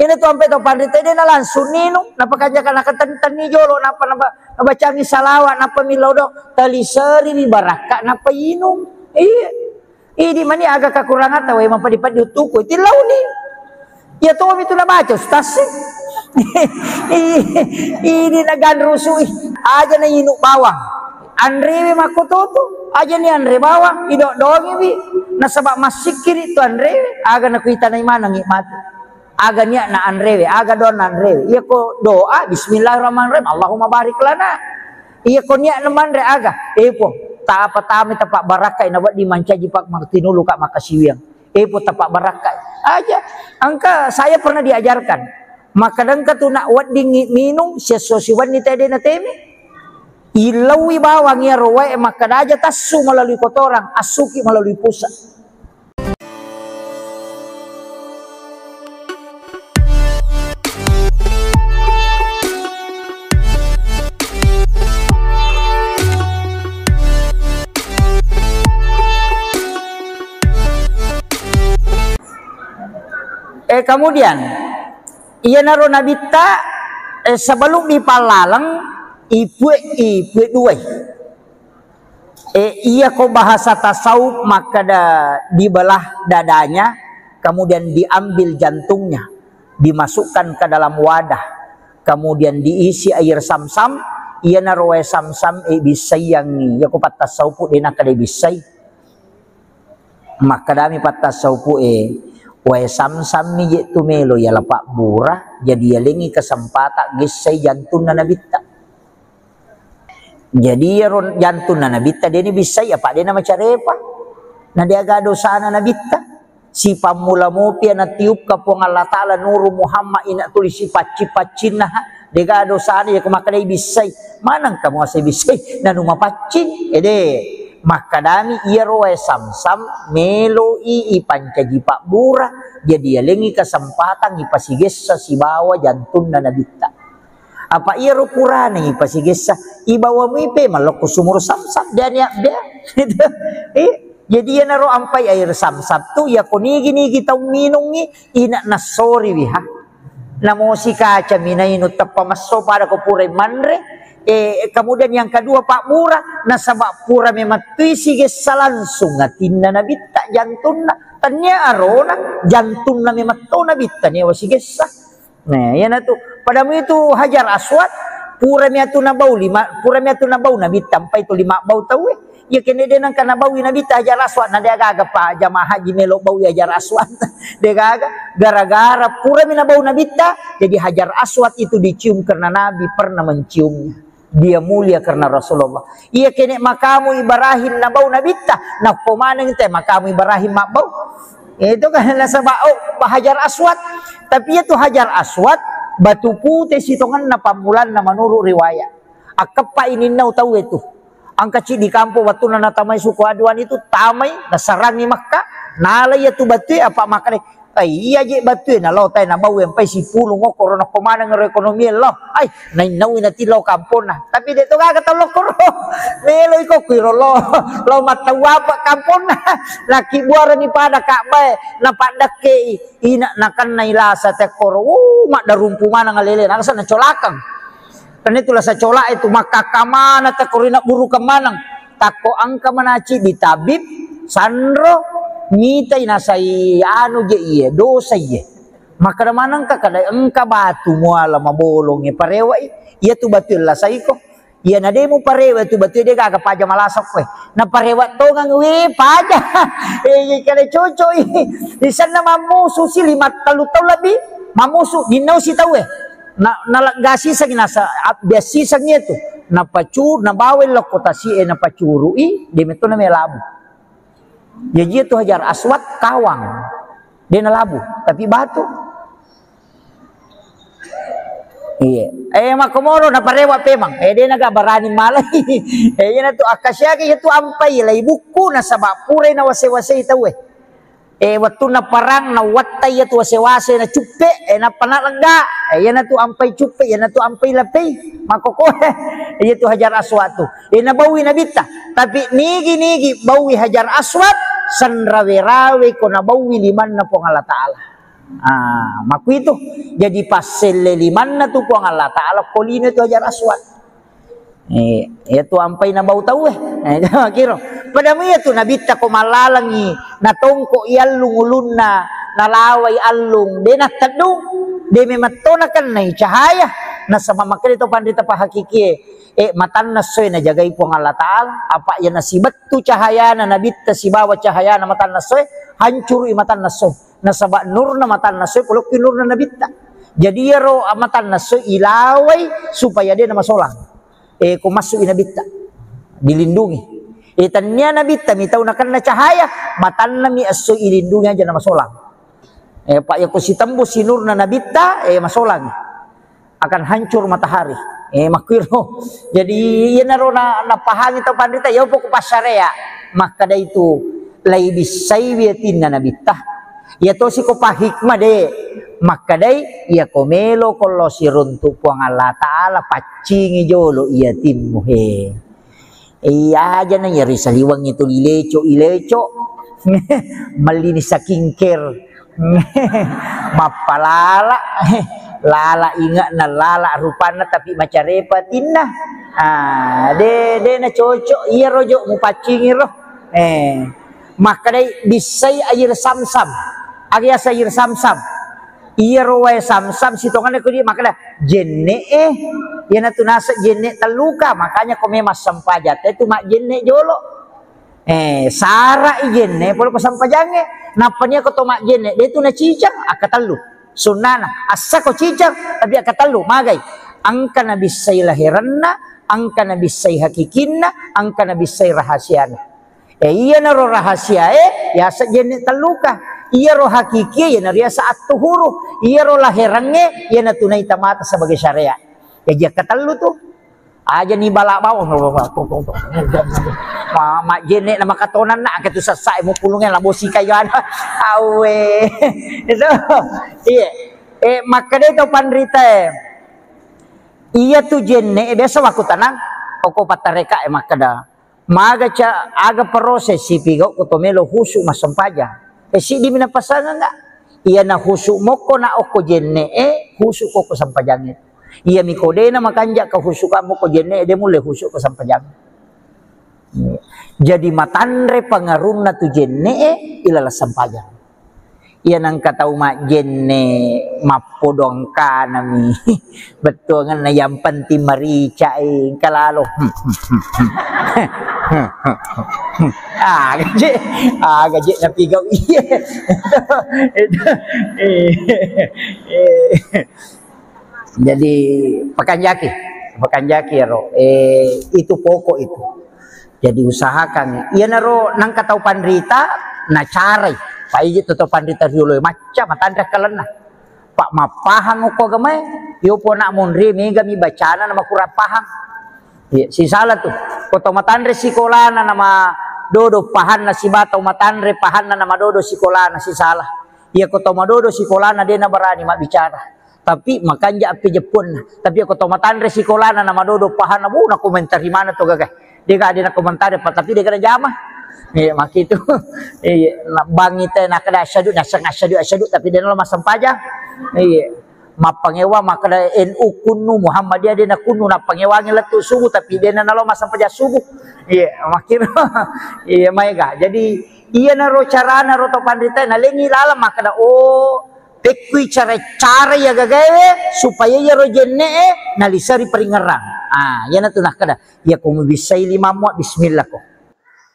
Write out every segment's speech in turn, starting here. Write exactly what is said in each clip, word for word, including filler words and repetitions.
Ini tu ampe to panrita de na langsung ninung, napa kanjaka nakatentenni jolo, napa, napa, nabacangi salawa, napa millau do, taliseri mi barakka, napa inung. Iya. Idi mani aga kakurangata wae mapadi-padi utuku, tilauni. Iya tomi tu nabaca, Ustaz. Ini naganrusui. Aja na inu bawang. Anrewe makkototo. Aja ni anre bawang, idok-doangiwi. Nasaba massikkiri tu anrewe. Aga nakuitanai manengi matu. Aga niatna anrewe, aga doanna anrewe. Iya ko doa, bismillahirrahmanirrahim, Allahumma barik lana. Iya ko niatna manre aga, eh Puang, ta apa tami tapak barakkai na wedding mancaji pak martinulu ka makasiwiang. Eh Puang, tapak barakkai. Aja, engka saya pernah diajarkan. Maka dengka tu nak wedding minum, sesuai siwenni tede na temi. Ilaui bawang iya rowae maka daja tassu melalui kotoran, asuki melalui pusat. Eh, kemudian, iyanaro nabitta, eh, sebelum dipallaleng, ipue, ipue duai. Eh, iya ko bahasa tasawuf makkeda dibelah dadanya, kemudian diambil jantungnya, dimasukkan ke dalam wadah, kemudian diisi air samsam, iyanaro wae samsam, eh, bissaiangngi. Iya ko pattasawufu de nakkeda bissai. Makkedami pattasawufu e, wae samsam mi je tu melo yala pabbura, jadi yalengi kesempatan gessai jantunna nabitta. Jadi iyaro jantunna nabitta deni bissai apa dena macarepa. Na deaga dosana nabitta. Sipammula mopi natiupka Puang Allah Ta'ala nuru Muhammad ina tuli sipaccing-paccinna ha. Dega dosana ya ko makkedai bissai. Maneng kamu asai bissai nanu mapaccing. Ede makkadami iyaro wae samsam meloi ipancaji pabbura. Jadi yalengi kesempatan ipasigessa sibawa jantunna nabitta. Apa iyaro purana ipasigessa, ibawa mui pe malokko sumur samsam, dan ya, dan. Gitu. Eh, jadi iyanaro ampai air samsam tu, ya ko nigi-nigi tau minungi, ina nassori wiha. Namosi kaca minainu teppa masso pada ko pura manre. Eh, kemudian yang kedua pabbura, nasaba pura memettui sigessa langsung atinna nabitta jantunna. Tania arona jantunna memetto nabitta newa sigessa. Nah, iyanatu. Padamu itu Hajar Aswad, purami atu nabau lima, purami atu nabau nabitta, ampai tu lima bau tauwe. Iya kene de nangka nabaui nabitta Hajar Aswad, na de gaga pa jamaah haji melo baui Hajar Aswad. De gaga, gara-gara purami nabau nabitta, jadi Hajar Aswad itu dicium karena Nabi pernah menciumnya. Dia mulia karena Rasulullah. Iya kene makamu Ibrahim nabau nabitta, nakko maneng te makamu Ibrahim mabbau. Itu kan nasaba oh, Hajar Aswad. Tapi itu Hajar Aswad batu pute sitongenna pammulanna menurut riwayat. Akkeppa ininnau tau itu. Angka di kampung wattunna natamai suku Aduan itu tamai nasarangi Makkah, nala iya tu batue apa makkeda Ai, iya je batue nalo tai nabau yang pai sipulung okkoro nakko maneng ro ekonomi lo. Ai, nainnaui nati lo kamponna. Tapi de to gaga tau lokkoro. Melo iko kuiro lo. Lo mattau apa kamponna. Naki buarani pada Ka'bah e. Napaddakkei. Ina nakennai lasa tekkoro. Uh, maddarumpu maneng alele. Nasa nacolakang. Karena itu lasa cola itu maka kamana tekkoro ina buru kemaneng. Takko engka manaci di tabib sanro mitai nasai anu je iye, dosa iye. Makkeda manengka kada engka batu muala mabolongnge parewa'i, iya tu batu lasaiko. Iya na de muparewa tu batu de gaga paja malasokko. Na parewa tongang we paja. Eh, kada cocok i. Di sana mamusu si lima tellu tau lebih mamusu dinau si tau e. Na, naleggasisangi nasa, abbiassisangi itu. Napacu-, nabawai lokko tasi e, napacuru'i, de metto namelabu. Jaji itu Hajar Aswad kawang. De nalabu, tapi batu. Iya. Eh, makkomoro naparewa pemang. Eh, de naga barani malai. Eh, iya natu akkasiaki itu ampai lai bukku nasaba purai nawase-wasei tau e. Eh, wettunna parang, nawattai iyatu wase-wase na cuppe, eh, nappa nalegga. Eh, iyanatu ampai cuppe, iyanatu ampai lapei. Makkoko, iyatu Hajar Aswad tu. Eh, nabaui Nabitta. Tapi nigi-nigi baui Hajar Aswad, sanrawe-rawe ko nabaui limanna Puang Allah Ta'ala. Ah, makkuitu. Jadi passelle limanna tu Puang Allah Ta'ala ko lino tu Hajar Aswad. Eh, iya tu ampai nabau tau, eh. Eh, kiro. Padahal iya tu Nabitta ko mallalengi, natongko i allung ulunna, nalawai allung, de natteddung, de memetto nakennai cahaya. Nasaba makkeda to panrita pahakikie, eh, matanna essoe najagai Puang Allah Ta'ala, apa iya nasibettu cahayana Nabitta sibawa cahayana matanna essoe, hancurui matanna essoe. Nasaba nurna matanna essoe polokki nurna Nabitta. Jadi iyaro matanna essoe ilawai supaya de namasolang. Eh, ko massu'i Nabitta, dilindungi. Eh, tania Nabitta mi tau nakenna cahaya, matanna mi esso ilindungi aja namasolang. Eh, pa iya ko sitembus sinurna Nabitta, eh, masolang. Akan hancur matahari. Eh, makkuiro. Jadi, iyanaro na, napahangi tau panrita, iya poko passarea. Makkeda itu, lai bissai wiyatinna Nabitta. Iya tosi ko pahikmah de. Makkedai, iya ko melo ko lo siruntu Puang Allah Ta'ala, paccingi jolo iya timmu, he. Iya aja na iya ri saliweng itu ileco, ileco. Mellini skincare. Mappalala. Lala inge'na, lala rupanna, tapi macarepa tinna. Ah, de, de na cocok. Iya rojo mupaccingi ro. Eh, makkedai bissai air samsam. Aga yaseng air samsam. Iyaro wae samsam sitongenna ko di makkeda, "Jenne e, iyanatu naseng jenne telluka, makanya ko memang sempajang te tu majjenne jolo." Eh, sara i jenne pole ko sempajangnge. Nappa nia ko to majjenne, de tu nacicang, akkatellu. Sunnana, assa ko cicang, tapi akkatellu, magai. Engka nabissai laherenna, engka nabissai hakikinna, engka nabissai rahasiana. Eh, iyanaro rahasiae, yaseng jenne telluka. Iyaro hakikie, iyana riaseng attuhuru. Iyaro laherengnge, iyana tunai tamata sebagai syariat. Jaji akkatellu tu. Aja ni bala bawang. Ma-, majjenne na makatonanna, angka tu sessae mupulungnge labo sikai gana. Awe. Itu. Iya. Eh, makkeda to panrita e. Iya tu jenne e, biasa wakkutanang. Oko pattareka e makkeda. Maga ca-, aga proses sipigau ko to melo husu massempajang. E, siddi mi napasangeng ga? Iyana husu mokko na okko jenne e, husu ko ko sempajangnge. Iya mi ko dena makanja ka husu ka mokko jenne e, de mulle husu ko sempajang. Jadi matanre pangarunna tu jenne e, ilala sempajang. Iya nengka tau majjenne mappodo engkanami. Bettuangenna yang penting marica e, engka lalo. Aga je, aga je napigau iya. Itu, itu, eh, eh. Jadi pakanjaki, pakanjaki ero. Eh, itu pokok itu. Jadi usahakan, iyanaro nengka tau panrita, nacarai. Paiji tu tau panrita riolo e macca, matanre akkalenna. Pak mappahang okko agamae, yo pona monri mega mi bacana nama kurang pahang. Iya, sisala tu. Ko tau matanre sikolana nama dodo pahanna siba tau matanre pahanna nama dodo sikolana sisala. Iya ko tau madodo sikolana de nabarani mabbicara. Tapi makanja appejeppunna. Tapi ko to matanre sikolana na madodo pahanna, bu, nakomentari mana to gaga. Dega de nakomentari pa, tapi dega najama. Iya, makitu. Iya, na bangi te nakada asyhadu, naseng asyhadu, asyhadu, tapi de nalo massempajang. Iya. Mappangewa makkada N U kunnu, Muhammadiyah de nakunnu, nappangewangi lettu subuh, tapi de nalo massempajang subuh. Iya, makitu. Iya, maega. Jadi, iyanaro carana ro to panrita, nalengi laleng makkada, oh, Pekkui cara-cara iya gagaewe supaya iyaro jenne'e naliseri paringerrang. Ah, iyanatu nakkeda, iyako mubissai limammu, bismillah ko.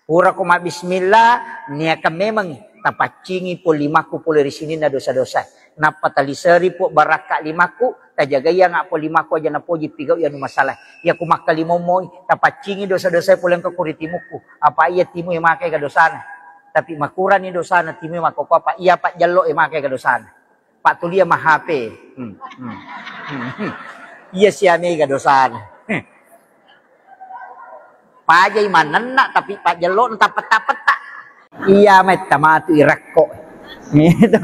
Purako mabbismillah, niakan memangngi tapaccingi po limakku pole ri sininna dosa-dosa. Nappa taliseri po barakka limakku, tajagaianga po limakku aja napoji pigau'i anu masalah. Iyako makkalimommo, tapaccingi dosa-dosa pole engka ko ri timukku. Apa iya timu e makai ga dosana. Tapi makurani dosana timu e makkokko apa iya pajjallo e makai ga dosana. Pak tulia ma H P. Hmm, hmm, hmm, hmm. Iya sia mega dosana. Hmm. Pajai manenna tapi pajjallo tapetta-petta. Iya metta matu irakko. Gitu.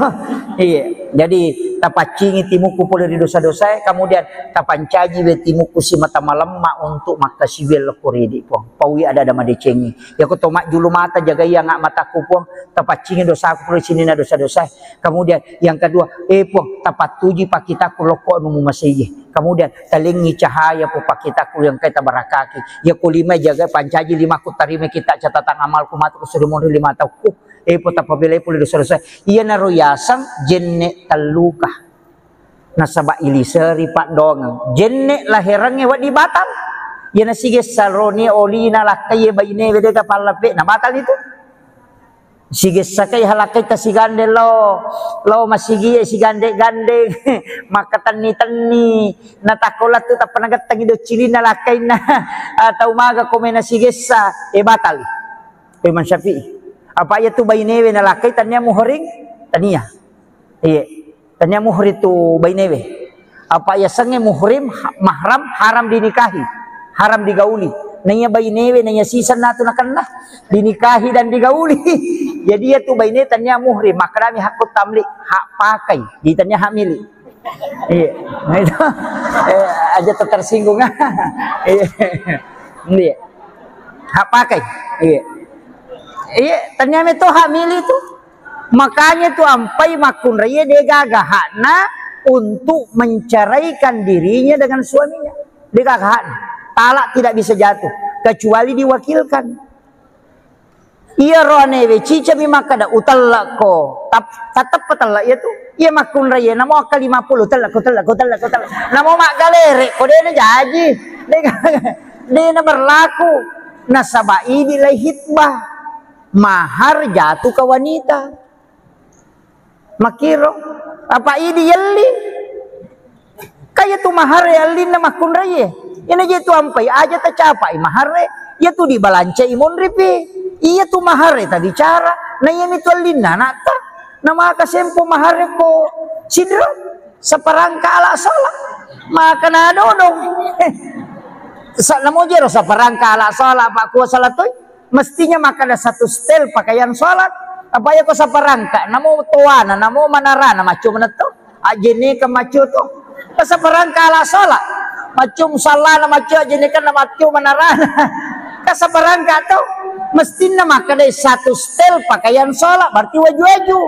Iya. Jadi, tapaccingi timukku pole ri dosa-dosae, kemudian tapancaji we timukku simata malemma untuk makkasiwiang lokko ridi, Puang. Paui ada-ada madecengi. Yako to majjulu mata, jagai anga matakku, Puang. Tapaccingi dosaku pole sininna dosa-dosae. Kemudian yang kedua, eh, Puang, tapattuji pakkitakku lokko anu mumasei. Kemudian talengi cahaya pu pakkitakku yang kai tabarakaki. Yako lima jaga pancaji limaku tarima kita catatan amalku matu ku sudah monri lima tahunku. Eh, Puang, tapabelai pole dosa-dosa. Iyanaro yaseng jenne telluka. Nasaba iliseri paddoangeng. Jenne laherangnge wedding batal. Iyana sigessa roni olina lakkaie bainewe dega pallape na batal itu. Sigessa kai halakkaita sigandeng lao, lao masigie sigandeng-gandeng, makkatenni-tenni, natakko lettu tappa nagettengi doccilinna lakkainna, ah, tau maga komena sigessa, eh, batal. Imam Syafi'i. Apa iya tu bainewe nalakkai tania muhrim? Tania. Iya. Tania muhrim tu bainewe. Apa yasengnge muhrim, ha-, mahram, haram dinikahi, haram digauli. Naiya bainewe, naiya sisenna tu nakenna dinikahi dan digauli. Jadi iya tu baine tania muhrim, makkedami hakku tamlik, hak pakai, di tania hak milik. Iya. Nah, itu, eh, aja tersinggung. Iya. Iya. Hak pakai. Iya. Iya, tania meto hak milik tu. Makanya tu ampai makkunraie degaga hakna untuk menceraikan dirinya dengan suaminya. Degaga hakna. Talak tidak bisa jatuh kecuali diwakilkan. Iya roane we cicami makkada utellakko. Tap-, tateppa tellak iya tu. Iya makkunraie namo akka lima puluh tellakko, tellakko, tellakko, tellak. Namo maggalere ko dena jaji. Degaga, dena berlaku. Nasaba idi lai hitbah. Mahar jatuh ke wanita. Makkiro, apa idi yelli? Kaya tu mahare allinna makkunraie. Ina je tu ampai aja tacapai mahare, iya tu dibalancai monripi. Iya tu mahare tabicara, na iya mitu allinna anakta. Na maka sempo mahare ko sidro, saparangka ala sola. Maka na dodong. Sa namo jero saparangka ala sola, Pak, kuasa latoi. Mestinya makkada satu setel pakaian sholat. Apa iya ko saparangka, namo toana, namo manarana, macco manetto. Ajene ke macco to. Ke saparangka ala sholat. Macco musallana, macco ajene ke na macco manarana. Ke saparangka to. Mestinya makkada satu setel pakaian sholat, berarti waju-waju.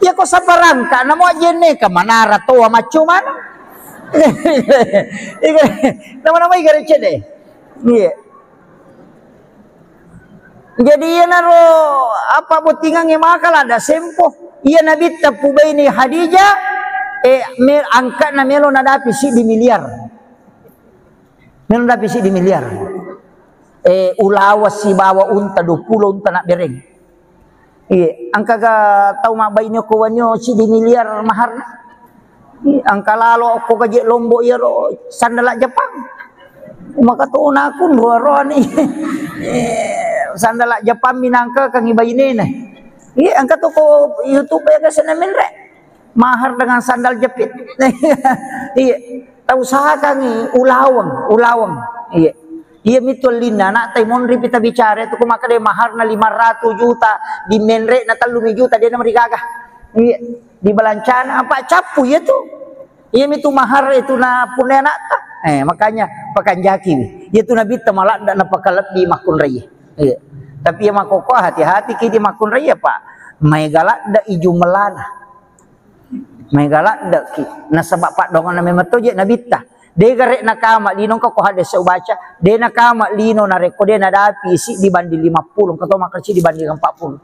Iya ko saparangka, namo ajene ke manara toa macco mana. Nama-nama igare cede. Iya. Jadi iyanaro apa bottingangnge maka ladda sempo. Iya Nabitta pubaini Khadijah, eh, me-, angka'na melo nadapi siddi miliar. Melo nadapi siddi miliar. Eh, ulawa sibawa unta, dua puluh unta nabbereng. Iya, engkaga tau mabbaine okko wenni siddi miliar maharna? Iya, engka lalo okko gaje Lombok iyaro sandala Jepang. Maka tona kunro roani. Eh, sandala Jepang minangka kangi bainena. Iya, engka toko YouTube ya kesana menre. Mahar dengan sandal jepit. Iya. Tausahakangngi ulaweng, ulaweng. Iya. Iya mitu ellinna anakta monripi tabicara itu ko makkeda maharna lima ratus juta, di menre'na tellumi juta, de namarigaga. Iya. Di balancana apa cappu iya tu. Iya mitu mahar itu na punna anakta. Eh, makanya pakanjaki. Iya tu nabitta maladda napakalebbi makkunrai. Iya. Tapi iya makkokkoe hati-hati ki di makkunrai, Pak. Maega ladda iju melana. Maega laddeki. Nasaba paddoanganna memang to je nabitta. De gare nakama lino engka ko hadis ubaca. De nakama lino narekko de nadapi siddi banding lima puluh, engka to makkeda siddi banding empat puluh.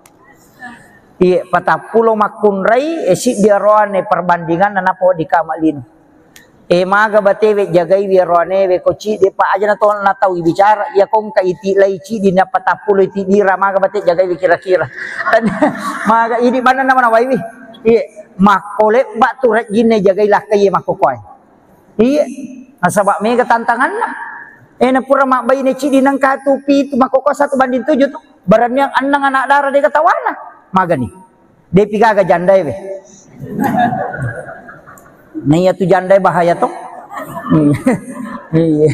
Iye, patappulo makkunrai, eh, siddi aroane perbandinganna nappa wedding kama lino. Eh, maga batewe jagaiwi aroanewe ko ciddi, pa aja na to na tau bicara, iya ko engka iti lai ciddi na patappulo iti dira, maga bate jagaiwi kira-kira. Maga idi manenna manawaiwi. Iye. Makko lebba tu rejjinna jagai lakkaie makkokkoe. Iye, nasaba mega tantanganna. Eh, na pura mabbaine ciddi nengka tu pitu makkokkoe satu banding tujuh tu. Baraniang enneng anak dara dega tawana. Magani. Depi gaga jandae we. Nah, iya tu jandae bahaya to. Iya. Iya.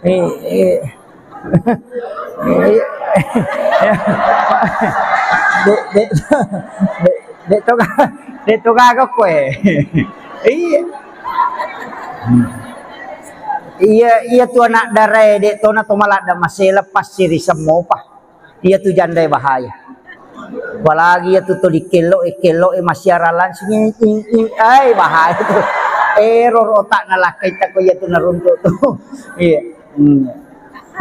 Iya. Iya. De, de, de, de to ga, de to gaga koe. Iya. Iya, iya tu anak darae, de to na to maladda masela passiri semmopa. Iya tu jandae bahaya. Apalagi iya tu to dikello, eh, kello, eh, masiara langsung, ing, ing, ing. Ai, bahaya tu. Error otak na lakkai tako iya tu naruntuk tu. Iya. Hmm.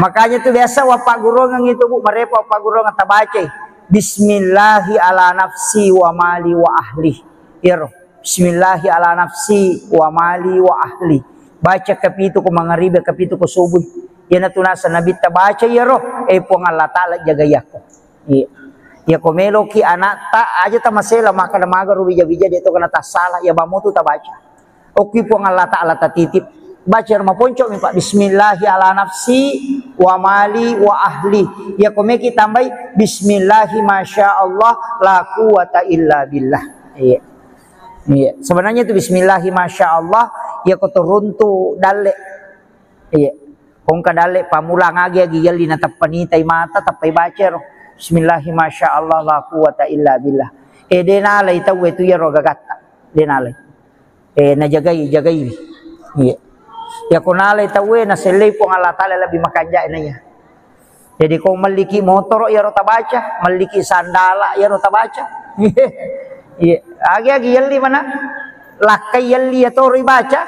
Makanya tu biasa wappa gurungang itu, Bu, marepa wappa gurungang tabacai. Bismillahi ala nafsi wa mali wa ahli. Iyaro. Bismillahi ala nafsi wa mali wa ahli. Baca kapitu ko mangaribi, kapitu ko subuh. Iyana tu nasa Nabitta baca iyaro, eh, Puang Allah Ta'ala jagai aku. Iya. Iya ko meloki anakta aja tamasela makkada maga ru bija-bija de to kana tassala, iya bamo tu tabaca. Okki Puang Allah Ta'ala tatitip. Baca ro maponco mi, Pak. Bismillahi ala nafsi wa mali wa ahli. Iya ko meki tambai bismillahi masya Allah la quwata illa billah. Iya. Iya. Sebenarnya itu bismillahi masya Allah, iya ko turuntu dalle. Iya. Kongka dalle pamulang agi-agi yelli na teppa nitai mata, teppai baca ro. Bismillahi masya Allah la quwata illa billah. Eh, de nalai tau itu iyaro gagatta. De nalai. Eh, najagai, jagai. Iya. Ya ko nalai tauwe, nasellei Puang Allah Ta'ala lebih makanja na iya. Jadi ko melliki motoro iyaro tabaca, melliki sandala iyaro tabaca. Iya. Agi-agi yelli mana? Lakkai yelli ya toro ibaca.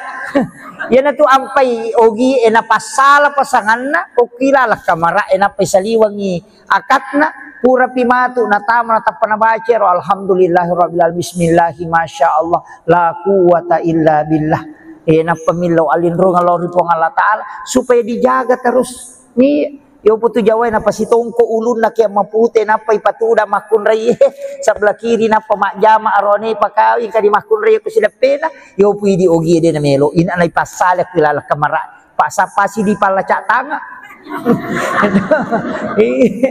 Iyana tu ampai ogi e napassala pasanganna, okkila lakka mara e nappai saliwangi akatna, purapi matu natama natappa nabaca ro, alhamdulillahirabbil alamin, bismillahi masya Allah, la quwwata illa billah. Eh, nappa millau alinrungang lao ri Puang Allah Ta'ala supaya dijaga terus. Ni, yopo tu Jawa napasitongko ulunna ke mapute, nappa ipatuda makkunrai, eh, sebelah kiri nappa majjama arone pakawing kadi makkunrai ku sideppena, yopo idi ogi de namelo, ina naipassala ku lalakka mara. Pasa-pasi di pala cak tanga. Iya,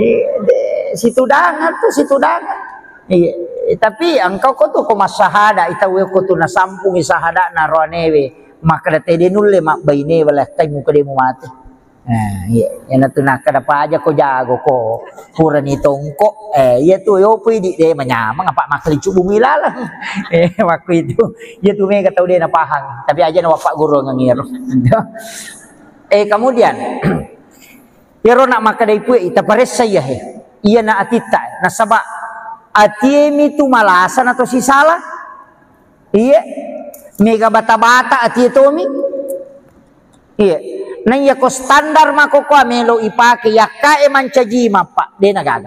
iya, de, situdangan tu, situdangan. Iya, tapi engkau ko tu ko massahada, itau ko tu nasampungi sahada na roanewe, makkada tede nulle mabbaine wala kai muka demu mate. Nah, iya, ena tu nakkada paja ko jago ko. Purani tongko, eh, iya tu, yo pui di, de, manyameng, apa makkelincu bumi laleng. Eh, waktu itu, iya tu mega tau de napahang. Tapi aja na wappa guru ngiro. Eh, kemudian, iyaro nak makkadai pue, ita paressa iya, he. Iya na atitta, nasaba atie mi tu malasa na to sisala. Iya, mega bata-bata atie tomi. Iya. Naiya ko standar makkokkoe melo ipake yakkae mancaji mappa, de nagaga.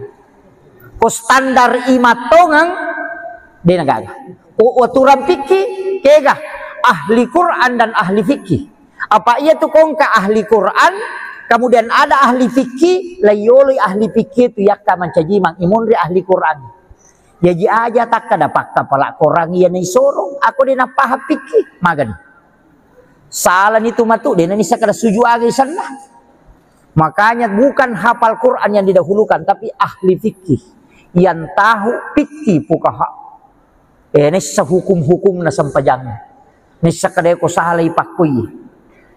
Ko standar imattongeng, de nagaga. Ko aturan fikih, kega ahli Quran dan ahli fikih. Apa iya tu kongka ahli Quran, kemudian ada ahli fikih, laiyoloi ahli fikih tu yakka mancaji mang imunri ahli Quran. Jaji aja takkada pakkapala Quran iya naisorong, ako de napahang fikih, magani. Salani tu matu, de nanissa kada suju aga isenna. Makanya bukan hafal Quran yang didahulukan, tapi ahli fikih. Yang tahu fikih fuqaha. Eh, nissa hukum-hukum na sempajang. Nissa kada ko salai pakkui.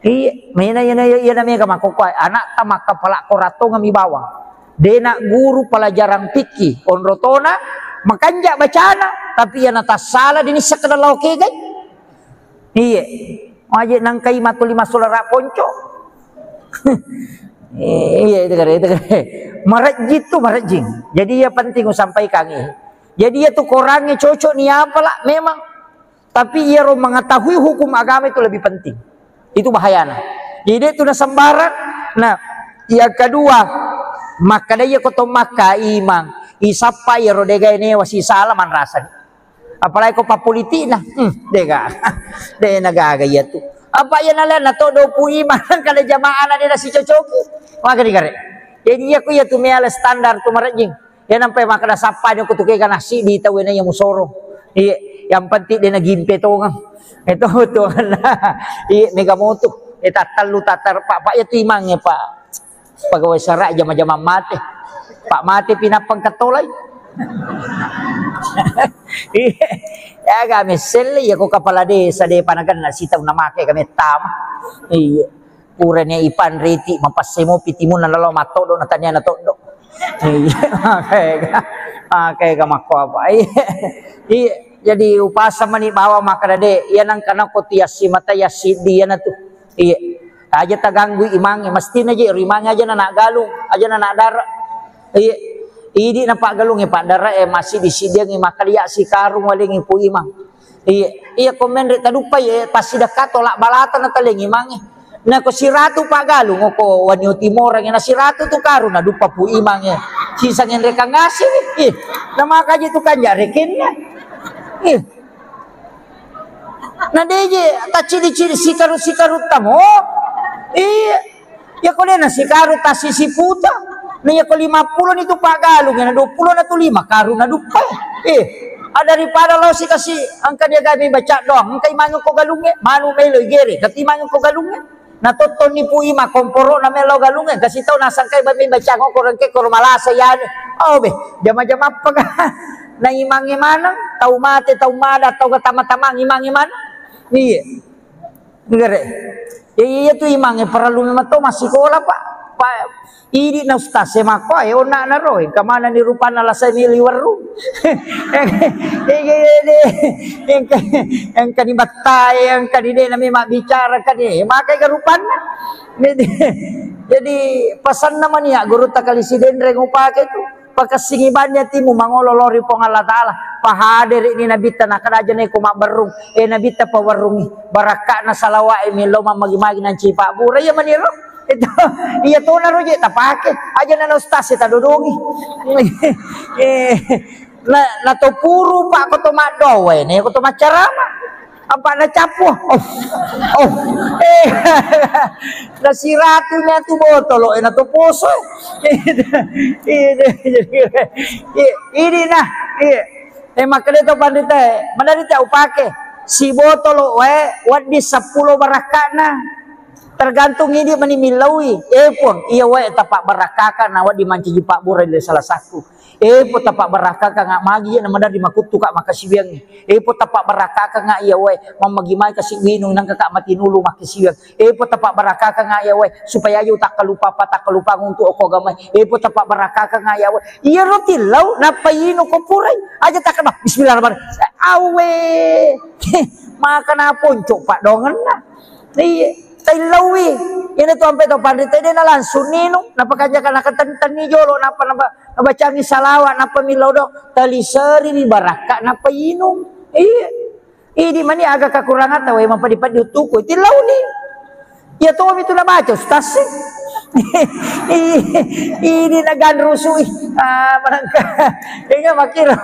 Iya, mena iya, iya, iya, mega makkokkoe. Anak ta makkapala Quran tongeng mi bawang. De na guru pelajaran fikih, onrotona, makanja bacana, tapi iya natassala, de nissa kada lao kegai. Iya. Maje nangkai matuli massulara ponco. Iya, itu kare, itu kare. Marejjing tu, marejjing. Jadi iya penting usampaikan, iya. Jadi iya tu korangnge cocok ni apa lah, memang. Tapi iyaro mengetahui hukum agama itu lebih penting. Itu bahayana. Jadi itu na sembarang. Nah, yang kedua, makkada iya ko to makka imang, isappa iyaro degae newa sisala manrasani. Apalagi ko pappolitikna, hmm, dega. De nagaga iya tu. Apa iya nalena to dopu imang kada jamaah na de nasicocoki. Magani kare. Jadi iya ku iya tu meala standar tu marejjing. Iya nampai makkada sappani ko tu kega nasi di tau na iya musoro. Iya, yang penting de nagimpe tongeng. Itu tongeng. Iya, mega motu. Eh, tattellu, tatar, Pak, Pak, iya tu imang ya, Pak. Pegawai sara jama-jama mate. Pak mate pinappa engka tolai. Iya. Ya, kami sele ya ko kepala desa de panagan nasi tau namake kami tama. Iya. Purani ipanriti, mapassai mopi timunna nalo matoddo na tania na toddo. Iya, makega, makega makko apa. Iya, iya. Jadi upasa mani bawa makkeda de, iya nangka nako tiassi mata yassiddi iya natu. Iya. Aja taganggui imangnge, mestina je ri imangnge aja na galung, aja na dara. Iya. Idi na paggalungnge, paddara e, massiddi-siddiangngi makkeda iya sikarung walengngi pu imang. Iya, iya, ko menre taduppai, eh, tassidekka tolak balata na talengngi mange. Nako siratu paggalung, ko wani timorang, na siratu tu karung na duppa pu imang, eh. Sisa ngenre kangasi, ih, na makaji tu kanja rekenna. Ih. Na deje, taccili-cili sikaru-sikaru tamo. Iya. Iya ko dena sikaru tassi siputa. Na iya ko lima pulo ni tu paggalung, na dua pulo na tu lima karung na duppa. Eh, ah, daripada lo si kasi engka dia gabe baca doang, engka imangi ko galungnge, manu melo igere, tapi imangi ko galungnge. Na tottoni pu ima komporo na melo galungnge, kasi tau nasangkai babe baca ko rengke ko malasa yani. Oh be, jama-jama apa ga? Na imangnge maneng, tau mate, tau mada, tau ga tama-tamang imangnge maneng. Iya. Gere. Ya, iya tu imangnge parellu memang to massikola, Pak. Pak, idi na ustaz e makko, eh, onna na ro, engka mana ni rupanna lasai ni liweru. Iya, iya, iya, iya. Engka, engka ni battai, engka ni de na memang bicara kan, eh, makai ga rupanna. Jadi, jadi pasanna mani ya guru takali sidenre ngupake tu. Pakessingi banni atimu mangolo lao ri Puang Allah Ta'ala. Pahaderi ni Nabitta, nakkeda aja neko mabberrung. Eh, Nabitta pawerrungi. Barakka'na salawa'e millau mammagi-magi nanci pabbura. Iya maniro. Itu, iya tona roje tapake. Aja nana ustaz e tadodongi. Eh, na, na to puru, Pak, ko to maddowe, ne ko to maccarama. Apa na capo? Oh. Oh. Eh. Na siratu na tu botolo, eh, na to poso. Ini, ini, ini, ini nah, iya. Eh, makkeda to panrita, eh, manarita upake. Si botolo wae, waddi seppulo barakka'na. Tergantung idi mani millaui. Eh, Puang, iya wae tapabarakkaka na waddi mancaji pabbura di salah satu. Eh, po tapabarakkaka nga magi iya na maderri makuttu ka makkasiwiangngi. Eh, po tapabarakkaka nga iya wae mammagi mai kasi winung nangka ka matinulu makkasiwiang. Eh, po tapabarakkaka nga iya wae supaya aja utakkalupa apa takkalupa untuk oko agamai. Eh, po tapabarakkaka nga iya wae. Iya ro tillau nappa inu ko purai. Aja takkaba bismillahirrahmanirrahim. Awe. Maka na ponco padongenna. Iya, taillaui. Ini tu ampe to panrita de na langsung ninu. Napa kanjaka naka ten-, tenni jolo napa napa nabacangi salawat napa millau do. Taliseri ri barakka napa inung. Iya. Idi mani aga kakurangata wae mapadi-padi utuku. Tillauni. Iya to mi tu nabaca ustaz sih. Ini naganrusui. Ah, manangka. Inga makiro.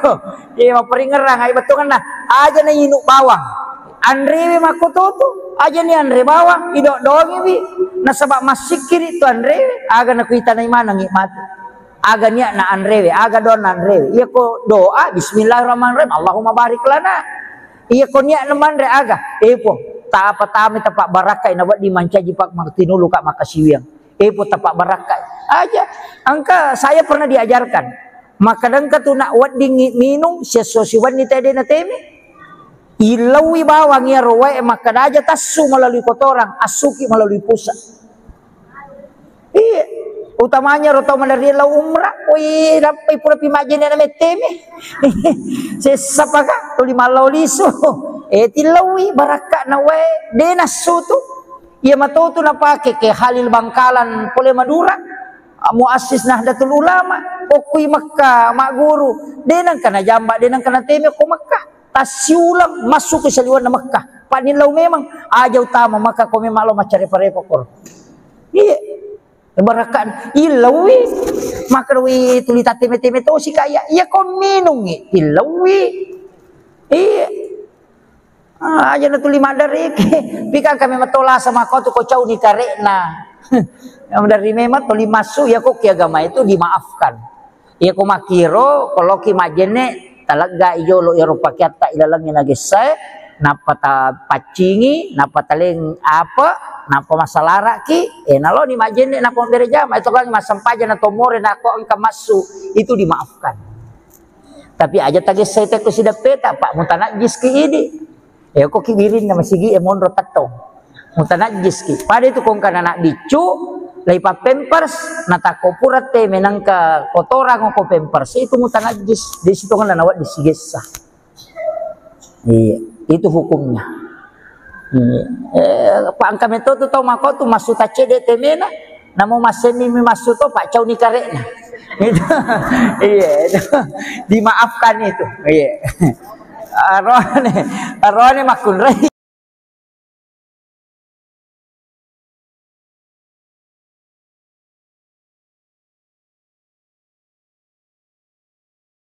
Iya maperingerang ai betongenna. Aja na inu bawang. Anrewe makkototo, aja ni anre bawang, idok-doangiwi, nasaba massikkiri tu anrewe, aga nakuitanai manengngi matu. Aga niatna anrewe, aga doanna anrewe. Iya ko doa, bismillahirrahmanirrahim, Allahumma barik lana. Iya ko niatna manre aga, eh Puang, tapa tami tapa barakkai na wedding mancaji pak martinulu ka makasiwiang. Eh Puang tapa barakkai. Aja, engka saya pernah diajarkan. Maka dengka tu nak wedding minum, sesuai siwenni tede na teme. Illaui bawang iyaro wae makkeda aja tassu melalui kotoran, assuki melalui pusat. Iya. Utamanya ro tau maderri lao umrah, woi, nappai pura pi majjene na metteme. Sessa paka, tuli mallau lisu. Eh, tillaui barakka'na wae, de nassu tu. Iya matotu napake ke Halil Bangkalan pole Madura. Muassis Nahdlatul Ulama, okkui Mekka, magguru. De nengka najamba, de nengka nateme ko Mekka. Tassiulang massu ke saliwenna Mekka. Panillau memang aja utama Mekka ko memang lo macarepa-repa koro. Iya. Barakka'na illaui. Makkedoi tuli tatteme-teme tosi ka iya. Iya ko minungngi illaui. Iya. Ah, aja na tuli maddareke. Pikang kami matolasa makko tu ko cauni kare'na. Yang dari memang tuli massu ya kok ki agama itu dimaafkan. Iya ko makkiro, ko loki majjenne, taleggai jolo iyaro pakeatta ilalengnge nagessae, nappa tapaccingi, nappa taleng apa, nappa masalaraki, eh, naloni majjenne, nappa mabbere jama, itu kan massempajang na tomore, nako engka massu, itu dimaafkan. Tapi aja tagessai tekko sideppeta, Pak, mutanajjis ki idi. Eh, ko ki birinna masigi e monro tettong. Mutanajjis ki. Pada itu kongkana anak biccu, laipa pampers, natakko pura teme nangka kotorang ko pampers, itu mutanajjis. Di situ kan nawa disigessa. Iya, itu hukumnya. Iya. Eh, pa engka metto tu tau mako tu massu taccede temena, namo massemi mi massu to, paccauni karekna. Itu. Iya, itu. Dimaafkan itu. Iya. Arone, arone makkunrai.